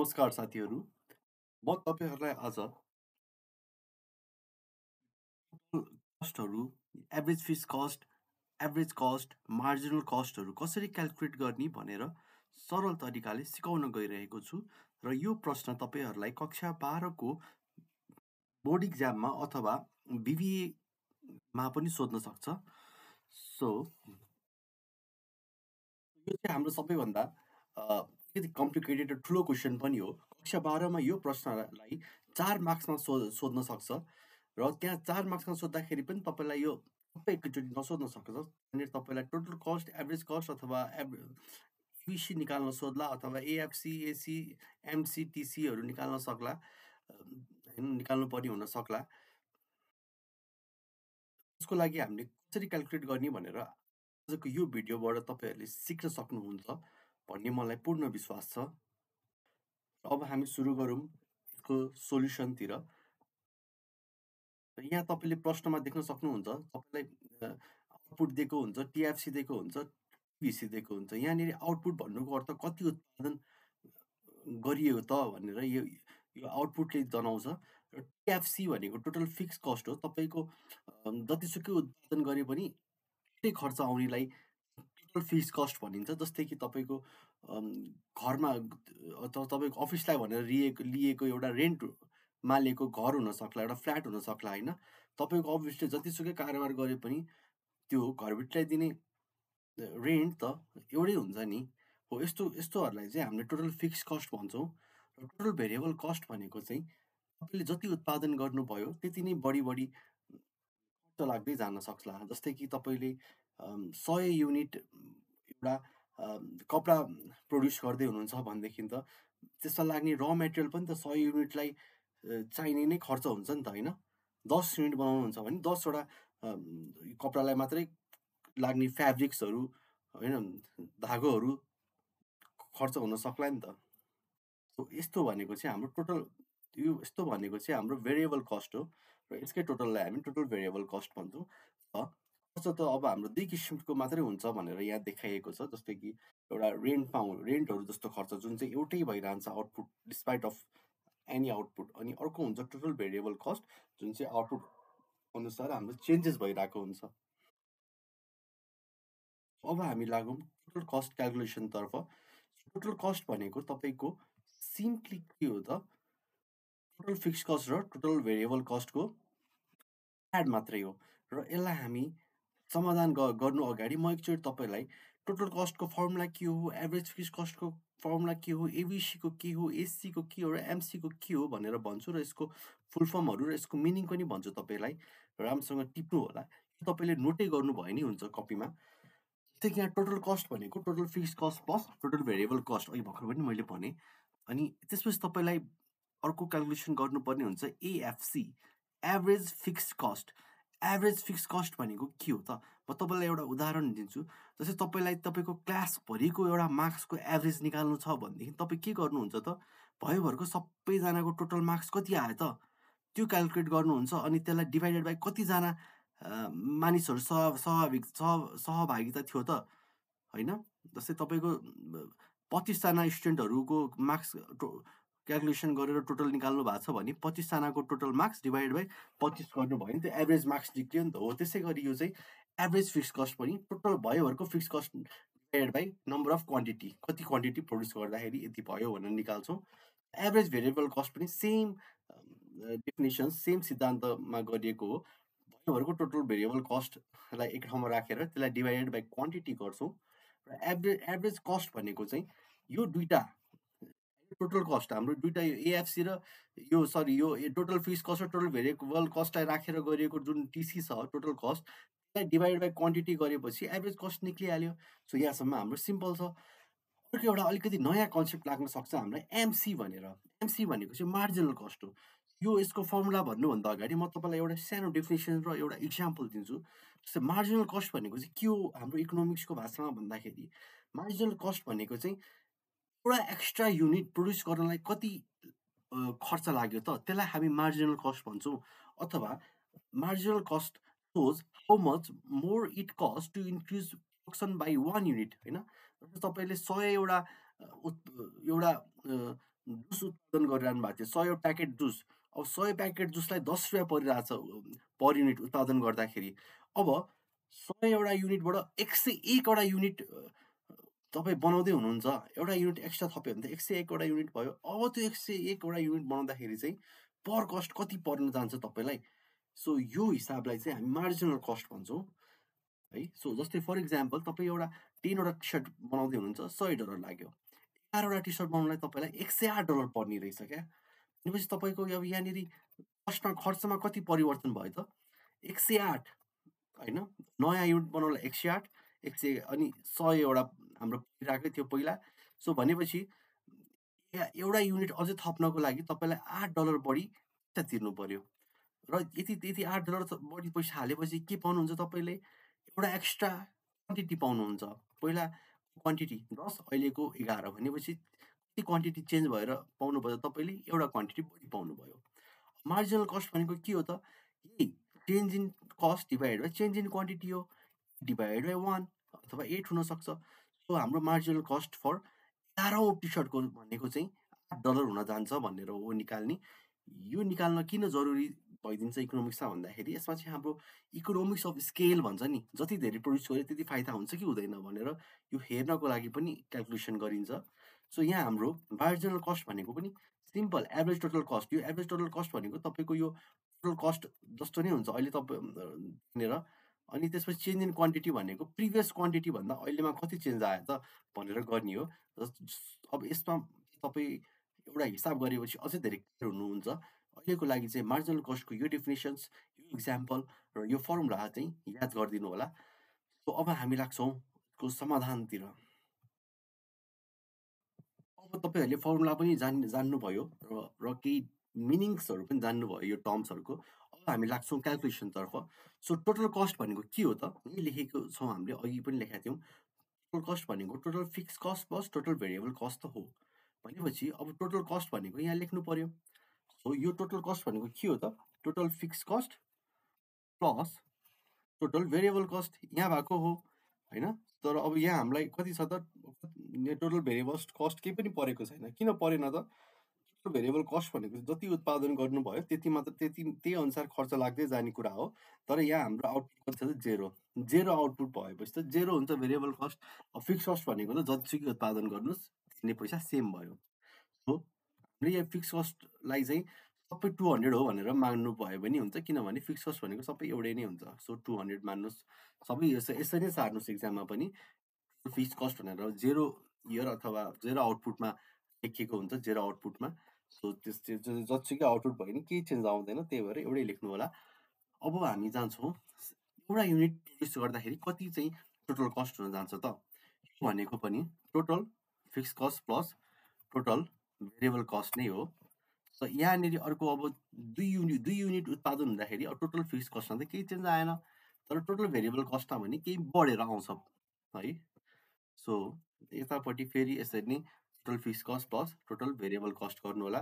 नमस्कार साथीहरू, म तपाईँहरूलाई आज कस्टहरू, average fix cost, average cost, marginal कस्टहरू कसरी क्याल्कुलेट गर्ने भनेर सरल तरिकाले सिकाउन गइरहेको छु र यो प्रश्न तपाईँहरूलाई कक्षा 12को बोर्ड इक्जाममा अथवा बिबिएमा पनि सोध्न सक्छ। सो यो चाहिँ हाम्रो सबैभन्दा अलिकति कम्प्लिकेटेड र ठुलो क्वेसन पनि हो। कक्षा 12मा यो प्रश्नलाई 4 मार्क्समा सोध्न सक्छ र त्यहाँ 4 मार्क्समा सोद्धाखेरि पनि तपाईँलाई यो सबै एकैचोटि नसोध्न सक्छ। त्यहाँनिर तपाईँलाई टोटल कस्ट, एभरेज कस्ट अथवा एबिसी निकाल्न सोध्ला अथवा एएफसी, एसी, एमसी, टिसीहरू निकाल्न सक्ला, निकाल्नु पर्ने हुन सक्ला। त्यसको लागि हामीले कसरी क्याल्कुलेट गर्ने भनेर आजको यो भिडियोबाट तपाईँहरूले सिक्न सक्नुहुन्छ भन्ने मलाई पूर्ण विश्वास छ। अब हामी सुरु गरौँ यसको सोल्युसनतिर। यहाँ तपाईँले प्रश्नमा देख्न सक्नुहुन्छ, तपाईँलाई आउटपुट दिएको हुन्छ, टिएफसी दिएको हुन्छ, टिभिसी दिएको हुन्छ। यहाँनिर आउटपुट भन्नुको अर्थ कति उत्पादन गरियो त भनेर यो आउटपुटले जनाउँछ। र टिएफसी भनेको टोटल फिक्स कस्ट हो। तपाईँको जतिसुकै उत्पादन गरे पनि त्यही खर्च आउनेलाई टोटल फिक्स कस्ट भनिन्छ। जस्तै कि तपाईँको घरमा अथवा तपाईँको अफिसलाई भनेर लिएको एउटा रेन्टमा लिएको घर हुनसक्ला, एउटा फ्ल्याट हुनसक्ला, होइन? तपाईँको अफिसले जतिसुकै कारोबार गरे पनि त्यो घरभित्रै दिने रेन्ट त एउटै हुन्छ नि। हो, यस्तोहरूलाई चाहिँ हामीले टोटल फिक्स कस्ट भन्छौँ। र टोटल भेरिएबल कस्ट भनेको चाहिँ तपाईँले जति उत्पादन गर्नुभयो त्यति नै बढी खर्च लाग्दै जान सक्ला। जस्तै कि तपाईँले 100 युनिट एउटा कपडा प्रड्युस गर्दै हुनुहुन्छ भनेदेखि त त्यसमा लाग्ने र मेटेरियल पनि त 100 युनिटलाई चाहिने नै खर्च हुन्छ नि त, होइन? 10 युनिट बनाउनुहुन्छ भने 10वटा कपडालाई मात्रै लाग्ने फ्याब्रिक्सहरू, होइन, धागोहरू खर्च हुन सक्ला नि त। यस्तो भनेको चाहिँ हाम्रो टोटल हाम्रो भेरिएबल कस्ट हो र यसकै टोटललाई हामी टोटल भेरिएबल कस्ट भन्छौँ। खर्च त अब हाम्रो 2 किसिमको मात्रै हुन्छ भनेर यहाँ देखाइएको छ। जस्तै कि एउटा रेन्टहरू जस्तो खर्च जुन चाहिँ एउटै भइरहन्छ output despite of any output, अनि अर्को हुन्छ टोटल भेरिएबल कस्ट जुन चाहिँ आउटपुट अनुसार हाम्रो चेन्जेस भइरहेको हुन्छ। अब हामी लागौँ टोटल कस्ट क्यालकुलेसनतर्फ। टोटल कस्ट भनेको तपाईँको सिम्पली के हो त, टोटल फिक्स कस्ट र टोटल भेरिएबल कस्टको एड मात्रै हो। र यसलाई हामी समाधान गर्नु अगाडि म एकचोटि तपाईँलाई टोटल कस्टको फर्मुला के हो, एभरेज फिक्स कस्टको फर्मुला के हो, एबिसीको के हो, एससीको के हो र एमसीको के हो भनेर भन्छु र यसको फुल फर्महरू र यसको मिनिङ पनि भन्छु। तपाईँलाई राम्रोसँग टिप्नु होला, तपाईँले नोटै गर्नुभयो नि हुन्छ कपीमा। जस्तै कि यहाँ टोटल कस्ट भनेको total fix cost plus total variable cost, अहिले भर्खर पनि मैले भने। अनि त्यसपछि तपाईँलाई अर्को क्यालकुलेसन गर्नुपर्ने हुन्छ AFC, average fix cost. Average fix cost भनेको के हो त? म तपाईँलाई एउटा उदाहरण दिन्छु। जस्तै तपाईँलाई तपाईँको क्लासभरिको एउटा मार्क्सको एभरेज निकाल्नु छ भनेदेखि तपाईँ के गर्नुहुन्छ त, भयोभरको सबैजनाको टोटल मार्क्स कति आयो त त्यो क्यालकुलेट गर्नुहुन्छ। अनि त्यसलाई डिभाइडेड बाई कतिजना मानिसहरू सहभागिता थियो त, होइन? जस्तै तपाईँको 25जना स्टुडेन्टहरूको मार्क्स क्यालकुलेसन गरेर टोटल निकाल्नु भएको छ भने 25जनाको टोटल मार्क्स डिभाइड बाई 25 गर्नुभयो भने त्यो एभरेज मार्क्स निक्लियो नि त। हो, त्यसै गरी यो चाहिँ एभरेज फिक्स कस्ट पनि टोटल भयोभरको fix cost divide by number of quantity, कति क्वान्टिटी प्रड्युस गर्दाखेरि यति भयो भनेर निकाल्छौँ। एभरेज भेरिएबल कस्ट पनि सेम डेफिनेसन, सेम सिद्धान्तमा गरिएको हो। भयोभरको टोटल भेरिएबल कस्टलाई एक ठाउँमा राखेर त्यसलाई डिभाइडेड बाई क्वान्टिटी गर्छौँ। र एभरेज कस्ट भनेको चाहिँ यो दुईवटा टोटल कस्ट हाम्रो दुईवटा एएफसी र यो टोटल फिक्स कस्ट र टोटल भेरिएबल कस्टलाई राखेर गरिएको जुन टिसी छ टोटल कस्ट, त्यसलाई डिभाइड बाई क्वान्टिटी गरेपछि एभरेज कस्ट निक्लिहाल्यो। सो यहाँसम्म हाम्रो सिम्पल छ। अर्को एउटा अलिकति नयाँ कन्सेप्ट लाग्न सक्छ हामीलाई एमसी भनेर। एमसी भनेको चाहिँ मार्जिनल कस्ट हो। यसको फर्मुला भन्नुभन्दा अगाडि म तपाईँलाई एउटा सानो डेफिनेसन र एउटा इक्जाम्पल दिन्छु। जस्तै मार्जिनल कस्ट भनेको चाहिँ के हो हाम्रो इकोनोमिक्सको भाषामा भन्दाखेरि, मार्जिनल कस्ट भनेको चाहिँ एउटा एक्स्ट्रा युनिट प्रड्युस गर्नलाई कति खर्च लाग्यो त त्यसलाई हामी मार्जिनल कस्ट भन्छौँ। अथवा marginal cost shows how much more it cost to increase production by 1 unit, होइन? तपाईँले 100 एउटा जुस उत्पादन गरिरहनु भएको थियो 100 प्याकेट जुस, अब 100 प्याकेट जुसलाई 10 रुपियाँ परिरहेछ पर युनिट उत्पादन गर्दाखेरि। अब 100 युनिटबाट 101 युनिट तपाईँ बनाउँदै हुनुहुन्छ, एउटा युनिट एक्स्ट्रा थप्यो भने त 101 युनिट भयो। अब त्यो 101 युनिट बनाउँदाखेरि चाहिँ पर कस्ट कति पर्न जान्छ तपाईँलाई? सो यो हिसाबलाई चाहिँ हामी मार्जिनल कस्ट भन्छौँ है। सो जस्तै फर इक्जाम्पल तपाईँ एउटा 10 टी सर्ट बनाउँदै हुनुहुन्छ, $100 लाग्यो। 11 टी सर्ट बनाउनलाई तपाईँलाई $108 पर्ने रहेछ क्या। भनेपछि तपाईँको अब यहाँनिर खर्चमा कति परिवर्तन भयो त? 108 होइन, नयाँ युनिट बनाउनलाई 108, 100 अनि 100 हाम्रो परिरहेकै थियो पहिला। सो भनेपछि एउटा युनिट अझै थप्नको लागि तपाईँलाई $8 बढी पैसा तिर्नु पर्यो। र यति $8 बढी पैसा हालेपछि के पाउनुहुन्छ तपाईँले? एउटा एक्स्ट्रा क्वान्टिटी पाउनुहुन्छ। पहिला क्वान्टिटी 10, अहिलेको 11 भनेपछि कति क्वान्टिटी चेन्ज भएर पाउनुभयो तपाईँले? एउटा क्वान्टिटी बढी पाउनुभयो। मार्जिनल कस्ट भनेको के हो त? यही change in cost divide by change in quantity हो, डिभाइड बाई 1 अथवा 8 हुनसक्छ। सो हाम्रो मार्जिनल कस्ट फर 11औँ टी सर्टको भनेको चाहिँ $8 हुन जान्छ भनेर हो निकाल्ने। यो निकाल्न किन जरुरी भइदिन्छ इकोनोमिक्समा भन्दाखेरि यसमा चाहिँ हाम्रो इकोनोमिक्स अफ स्केल भन्छ नि, जति धेरै प्रड्युस गर्यो त्यति फाइदा हुन्छ कि हुँदैन भनेर यो हेर्नको लागि पनि क्यालकुलेसन गरिन्छ। सो यहाँ हाम्रो मार्जिनल कस्ट भनेको पनि सिम्पल एभरेज टोटल कस्ट। यो एभरेज टोटल कस्ट भनेको तपाईँको यो टोटल कस्ट जस्तो नै हुन्छ अहिले तपाईँ। अनि त्यसपछि चेन्ज इन क्वान्टिटी भनेको प्रिभियस क्वान्टिटी भन्दा अहिलेमा कति चेन्ज आयो त भनेर गर्ने हो। अब यसमा तपाईँ एउटा हिसाब गरेपछि अझै धेरै क्लियर हुनुहुन्छ। अहिलेको लागि चाहिँ मार्जिनल कस्टको यो डेफिनेसन्स, यो इक्जाम्पल र यो फर्मुला चाहिँ याद गरिदिनु होला। सो अब हामी लाग्छौँ को समाधानतिर। अब तपाईँहरूले फर्मुला पनि जान्नुभयो र केही मिनिङ्सहरू पनि जान्नुभयो यो टर्म्सहरूको। अब हामी लाग्छौँ क्यालकुलेसनतर्फ। सो टोटल कस्ट भनेको के हो त? यही लेखेको छौँ हामीले, अघि पनि लेखेका थियौँ। टोटल कस्ट भनेको total fix cost plus total variable cost त हो। भनेपछि अब टोटल कस्ट भनेको यहाँ लेख्नु पर्यो। सो यो टोटल कस्ट भनेको के हो त? Total fix cost plus total variable cost यहाँ भएको हो होइन। तर अब यहाँ हामीलाई कति छ त? टोटल भेरिएबल कस्ट केही पनि परेको छैन। किन परेन त? टोटल भेरिएबल कस्ट भनेको जति उत्पादन गर्नुभयो त्यति मात्र, त्यही अनुसार खर्च लाग्दै जाने कुरा हो। तर यहाँ हाम्रो आउटपुट कति छ? जेरो आउटपुट भएपछि त जेरो हुन्छ भेरिएबल कस्ट। फिक्स कस्ट भनेको त जतिसुकै उत्पादन गर्नुहोस् तिर्ने पैसा सेम भयो। हो, हामीले यहाँ फिक्स कस्टलाई चाहिँ सबै 200 हो भनेर मान्नु भयो भने हुन्छ, किनभने फिक्स कस्ट भनेको सबै एउटै नै हुन्छ। सो 200 मान्नुहोस्, सबै यसरी नै सार्नुहोस् एक्जाममा पनि। फिक्स कस्ट भनेर जेरो इयर अथवा जेरो आउटपुटमा लेखिएको हुन्छ, जेरो आउटपुटमा। सो जतिसुकै आउटपुट भयो भने केही चेन्ज आउँदैन, त्यही भएर एउटै लेख्नु होला। अब हामी जान्छौँ एउटा युनिट प्रड्युस गर्दाखेरि कति चाहिँ टोटल कस्ट हुन जान्छ त भनेको पनि total fix cost plus total variable cost नै हो। सो यहाँनिर अर्को अब दुई युनिट उत्पादन हुँदाखेरि अब टोटल फिक्स कस्टमा त केही चेन्ज आएन, तर टोटल भेरिएबल कस्टमा भने केही बढेर आउँछ है। सो यतापट्टि फेरि यसरी नै total fix cost plus total variable cost गर्नु होला।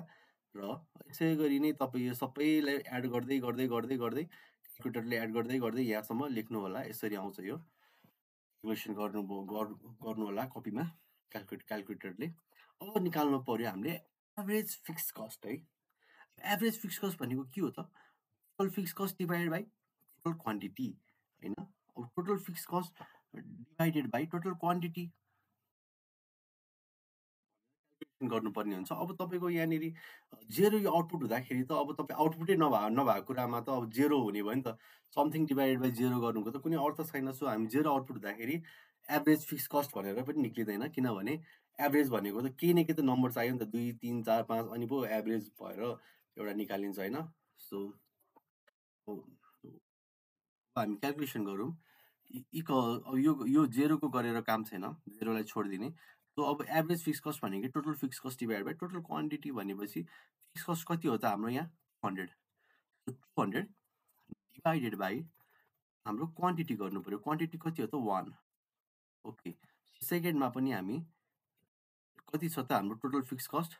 र यसै गरी नै तपाईँ यो सबैलाई एड गर्दै गर्दै गर्दै गर्दै क्यालकुलेटरले एड गर्दै गर्दै यहाँसम्म लेख्नु होला। यसरी आउँछ यो, क्यालकुलेसन गर्नु होला कपीमा क्यालकुलेटरले। अब निकाल्नु पर्यो हामीले एभरेज फिक्स कस्ट है। एभरेज फिक्स कस्ट भनेको के हो त? Total fix cost divided by total quantity होइन। अब total fix cost divided by total quantity गर्नुपर्ने हुन्छ। अब तपाईँको यहाँनिर जेरो यो आउटपुट हुँदाखेरि त अब तपाईँ आउटपुटै नभएको कुरामा त अब जेरो हुने भयो नि त। समथिङ डिभाइडेड बाई जेरो गर्नुको त कुनै अर्थ छैन। सो हामी जेरो आउटपुट हुँदाखेरि एभरेज फिक्स कस्ट भनेर पनि निक्लिँदैन, किनभने एभरेज भनेको त केही न केही त नम्बर चाहियो नि त, 2, 3, 4, 5 अनि पो एभरेज भएर एउटा निकालिन्छ होइन। सो हामी क्यालकुलेसन गरौँ। अब यो जेरोको गरेर काम छैन, जेरोलाई छोडिदिने। सो अब एभरेज फिक्स कस्ट भनेको total fix cost divide by total quantity भनेपछि फिक्स कस्ट कति हो त हाम्रो यहाँ? 200। 200 डिभाइडेड बाई हाम्रो क्वान्टिटी गर्नु पऱ्यो। क्वान्टिटी कति हो त? 1। ओके, सेकेन्डमा पनि हामी कति छ त हाम्रो टोटल फिक्स कस्ट?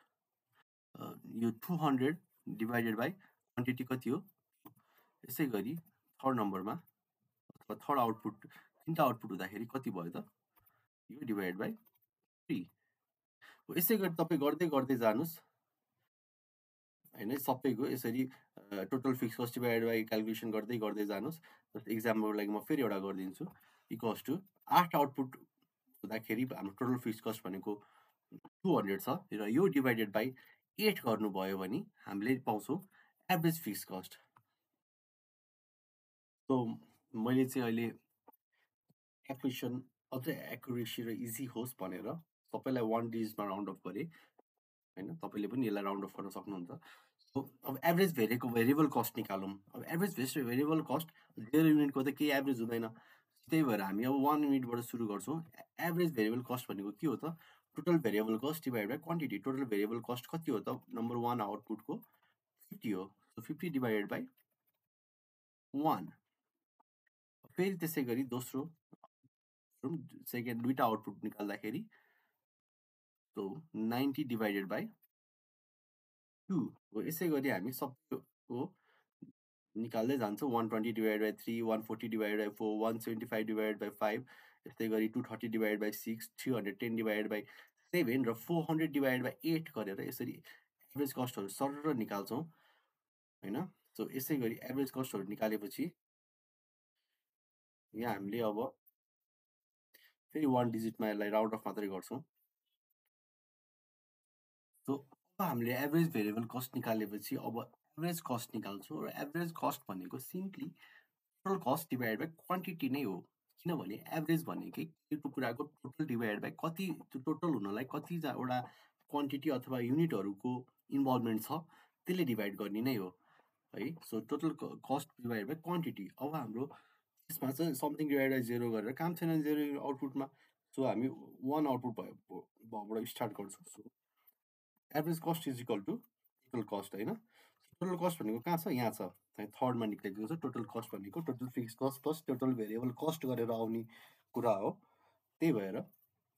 यो 200 डिभाइडेड बाई क्वान्टिटी कति हो? यसै गरी थर्ड नम्बरमा अथवा थर्ड आउटपुट, तिनवटा आउटपुट हुँदाखेरि कति भयो त? यो डिभाइड बाई 3। यसै गरी तपाईँ गर्दै गर्दै जानुहोस्। होइन सबैको यसरी total fix cost divide by calculation गर्दै गर्दै जानुहोस्। इक्जाम्पलको लागि म फेरि एउटा गरिदिन्छु। इक्वल्स टु 8 आउटपुट हुँदाखेरि हाम्रो टोटल फिक्स कस्ट भनेको 200 छ र यो डिभाइडेड बाई 8 गर्नुभयो भने हामीले पाउँछौँ एभरेज फिक्स कस्ट। सो मैले चाहिँ अहिले क्यालकुलेसन अझै एक्युरेसी र इजी होस् भनेर सबैलाई 1 डिजिटमा राउन्ड अफ गरेँ होइन। तपाईँले पनि यसलाई राउन्ड अफ गर्न सक्नुहुन्छ। सो अब एभरेज भेरिएबल कस्ट निकालौँ। अब एभरेज भेरिएबल कस्ट 0 युनिटको त केही एभरेज हुँदैन, त्यही भएर हामी अब 1 युनिटबाट सुरु गर्छौँ। एभरेज भेरिएबल कस्ट भनेको के हो त? Total variable cost divide by quantity. Total variable cost कति हो त? नम्बर 1 आउटपुटको 50 हो। So 50 divided by 1। फेरि त्यसै गरी दोस्रो सेकेन्ड दुईवटा आउटपुट निकाल्दाखेरि सो 90 डिभाइडेड बाई 2 हो। यसै गरी हामी सबैको निकाल्दै जान्छौँ। 120 divide by 3, 140 divide by 4, 175 divide by 5, यस्तै गरी 230 डिभाइड बाई 6, 310 डिभाइड बाई 7 र 400 डिभाइड बाई 8 गरेर यसरी एभरेज कस्टहरू सरर निकाल्छौँ होइन। सो यसै गरी एभरेज कस्टहरू निकालेपछि यहाँ हामीले अब फेरि 1 डिजिटमा यसलाई राउन्ड अफ मात्रै गर्छौँ। सो अब हामीले एभरेज भेरिएबल कस्ट निकालेपछि अब एभरेज कस्ट निकाल्छौँ र एभरेज कस्ट भनेको simply total cost divide by quantity नै हो। किनभने एभरेज भनेकै त्यो कुराको टोटल डिभाइड बाई कति, त्यो टोटल हुनलाई कतिवटा क्वान्टिटी अथवा युनिटहरूको इन्भल्भमेन्ट छ त्यसले डिभाइड गर्ने नै हो है। So total cost divide by quantity. अब हाम्रो त्यसमा चाहिँ समथिङ डिभाइड बाई 0 गरेर काम छैन 0 आउटपुटमा। सो हामी 1 आउटपुट भएबाट स्टार्ट गर्छौँ। So average cost is equal to total cost होइन। टोटल कस्ट भनेको कहाँ छ? यहाँ छ, थर्डमा निक्लेको छ। टोटल कस्ट भनेको total fix cost plus total variable cost गरेर आउने कुरा हो। त्यही भएर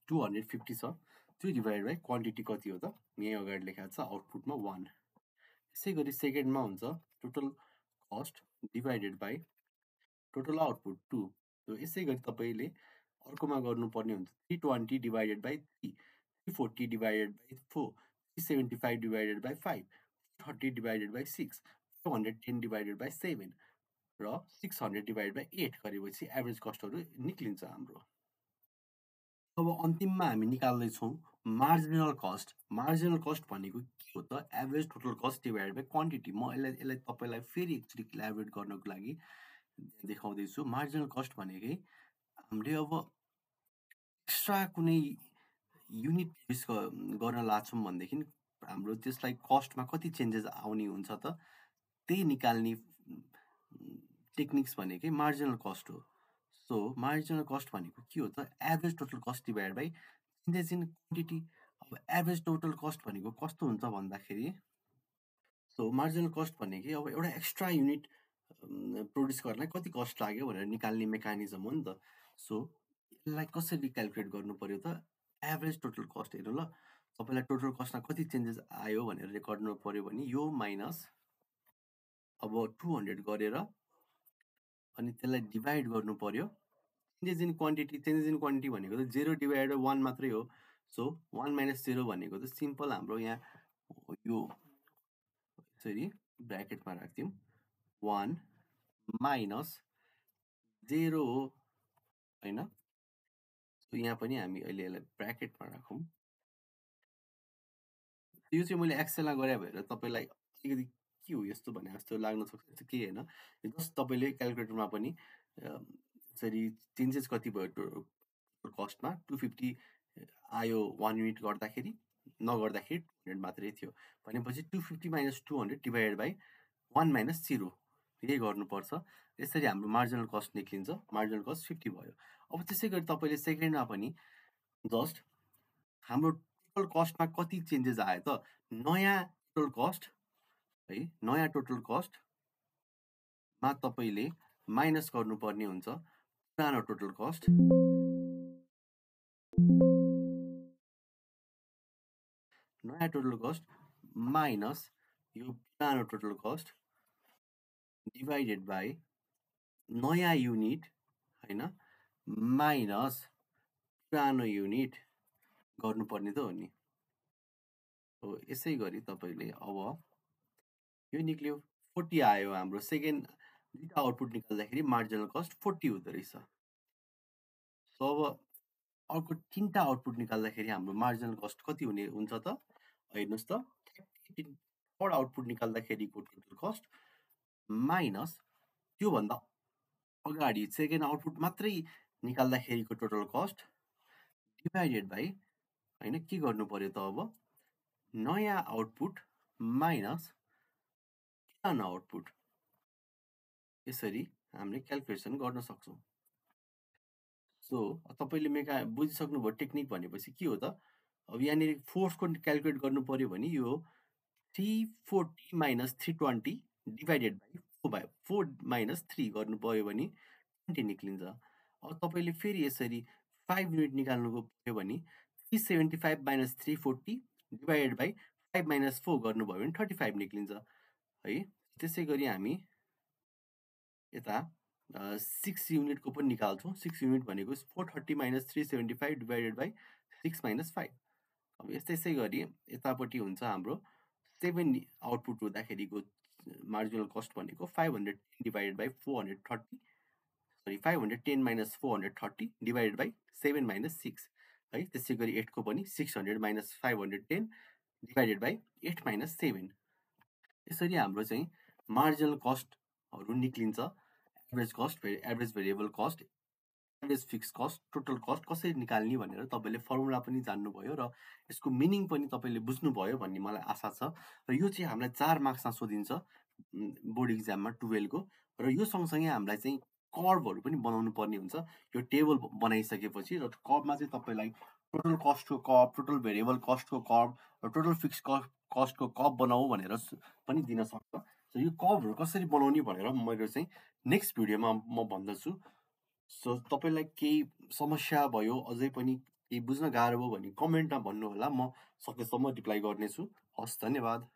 250 छ, त्यो डिभाइड बाई क्वान्टिटी कति हो त? यहीँ अगाडि लेखाएको छ आउटपुटमा 1। यसै गरी सेकेन्डमा हुन्छ total cost divided by total output 2। यसै गरी तपाईँले अर्कोमा गर्नुपर्ने हुन्छ 320 divided by 3, 340 divided by 4, 375 divided by 5, 30 divided by 6, 410 divided by 7 र 600 डिभाइड बाई 8 गरेपछि एभरेज कस्टहरू निक्लिन्छ हाम्रो। अब अन्तिममा हामी निकाल्दैछौँ मार्जिनल कस्ट। मार्जिनल कस्ट भनेको के हो त? Average total cost divide by quantity. म यसलाई तपाईँलाई फेरि एकचोटि क्ल्यारिफाइड गर्नको लागि देखाउँदैछु। मार्जिनल कस्ट भनेकै हामीले अब एक्स्ट्रा कुनै युनिट युज गर्न लाग्छौँ भनेदेखि हाम्रो त्यसलाई कस्टमा कति चेन्जेस आउने हुन्छ त? त्यही निकाल्ने टेक्निक्स भनेकै मार्जिनल कस्ट हो। सो मार्जिनल कस्ट भनेको के हो त? Average total cost divide by changes in quantity. अब एभरेज टोटल कस्ट भनेको कस्तो हुन्छ भन्दाखेरि सो मार्जिनल कस्ट भनेकै अब एउटा एक्स्ट्रा युनिट प्रड्युस गर्नलाई कति कस्ट लाग्यो भनेर निकाल्ने मेकानिजम हो नि त। सो यसलाई कसरी क्यालकुलेट गर्नु पर्यो त? एभरेज टोटल कस्ट हेर्नु ल, तपाईँलाई टोटल कस्टमा कति चेन्जेस आयो भनेर रेकर्ड गर्नु पर्यो भने यो माइनस अब 200 गरेर अनि त्यसलाई डिभाइड गर्नु पर्यो changes in quantity. Changes in quantity भनेको त 0 डिभाइड बाई 1 मात्रै हो। सो 1 माइनस 0 भनेको त सिम्पल हाम्रो यहाँ यो यसरी ब्राकेटमा राख्थ्यौँ 1 माइनस 0 हो होइन। सो यहाँ पनि हामी अहिले यसलाई ब्राकेटमा राखौँ। यो चाहिँ मैले एक्सेलमा गरे भएर तपाईँलाई अलिकति के हो यस्तो भने जस्तो लाग्न सक्छ, यस्तो केही होइन। जस्ट तपाईँले क्यालकुलेटरमा पनि यसरी चेन्जेस कति भयो कस्टमा 250 आयो 1 युनिट गर्दाखेरि, नगर्दाखेरि 200 मात्रै थियो भनेपछि 250 माइनस 200 डिभाइडेड बाई 1 माइनस 0 यही गर्नुपर्छ। यसरी हाम्रो मार्जिनल कस्ट निक्लिन्छ। मार्जिनल कस्ट 50 भयो। अब त्यसै गरी तपाईँले सेकेन्डमा पनि जस्ट हाम्रो टोटल कस्टमा कति चेन्जेस आयो त? नयाँ टोटल कस्ट है, नयाँ टोटल कस्टमा तपाईँले माइनस गर्नुपर्ने हुन्छ पुरानो टोटल कस्ट। नयाँ टोटल कस्ट माइनस यो पुरानो टोटल कस्ट डिभाइडेड बाई नयाँ युनिट होइन माइनस पुरानो युनिट गर्नुपर्ने त हो नि। हो यसै गरी तपाईँले अब यो निक्ल्यो 40 आयो हाम्रो सेकेन्ड दुईटा आउटपुट निकाल्दाखेरि मार्जिनल कस्ट 40 हुँदो रहेछ। सो अब अर्को तिनटा आउटपुट निकाल्दाखेरि हाम्रो मार्जिनल कस्ट कति हुने हुन्छ त हेर्नुहोस् त थर्ड आउटपुट निकाल्दाखेरिको टोटल कस्ट माइनस त्योभन्दा अगाडि सेकेन्ड आउटपुट मात्रै निकाल्दाखेरिको टोटल कस्ट डिभाइडेड बाई होइन के गर्नु पर्यो त अब नयाँ आउटपुट माइनस पुरानो आउटपुट यसरी हामीले क्यालकुलेसन गर्न सक्छौँ। सो तपाईँले मेका बुझिसक्नुभयो टेक्निक भनेपछि के हो त अब यहाँनिर फोर्सको क्यालकुलेट गर्नु पर्यो भने यो 340 माइनस 320 डिभाइडेड बाई 4 माइनस 3 गर्नु पर्यो भने 20 निक्लिन्छ। अब तपाईँले फेरि यसरी 5 युनिट निकाल्नु पर्यो भने 375 माइनस 340 डिभाइडेड बाई 5 माइनस 4 गर्नुभयो भने 35 निक्लिन्छ है। त्यसै गरी हामी यता 6 युनिटको पनि निकाल्छौँ। 6 युनिट भनेको 430 माइनस 375 डिभाइडेड बाई 6 माइनस 5। अब यसै गरी यतापट्टि हुन्छ हाम्रो 7 आउटपुट हुँदाखेरिको मार्जिनल कस्ट भनेको 510 divided by 430 sorry 510 minus 430 divided by 7 minus 6 है। त्यसै गरी 8 को पनि 600 माइनस 510 डिभाइडेड बाई 8 माइनस 7। यसरी हाम्रो चाहिँ मार्जिनल कस्टहरू निक्लिन्छ। Average cost average variable cost average fix cost total cost कसरी निकाल्ने भनेर तपाईँले फर्मुला पनि जान्नुभयो र यसको मिनिङ पनि तपाईँले बुझ्नुभयो भन्ने मलाई आशा छ। र यो चाहिँ हामीलाई 4 मार्क्समा सोधिन्छ बोर्ड इक्जाममा 12को। र यो सँगसँगै हामीलाई चाहिँ कर्भहरू पनि बनाउनु पर्ने हुन्छ। यो टेबल बनाइसकेपछि र कर्भमा चाहिँ तपाईँलाई टोटल कस्टको कर्भ, टोटल भेरिएबल कस्टको कर्भ र टोटल फिक्स कस्टको कर्भ बनाऊ भनेर पनि दिन सक्छ। सो यो कर्भहरू कसरी बनाउने भनेर मैले चाहिँ नेक्स्ट भिडियोमा म भन्दछु। सो तपाईँलाई केही समस्या भयो अझै पनि केही बुझ्न गाह्रो भयो भने कमेन्टमा भन्नुहोला, म सकेसम्म रिप्लाई गर्नेछु। हस्, धन्यवाद।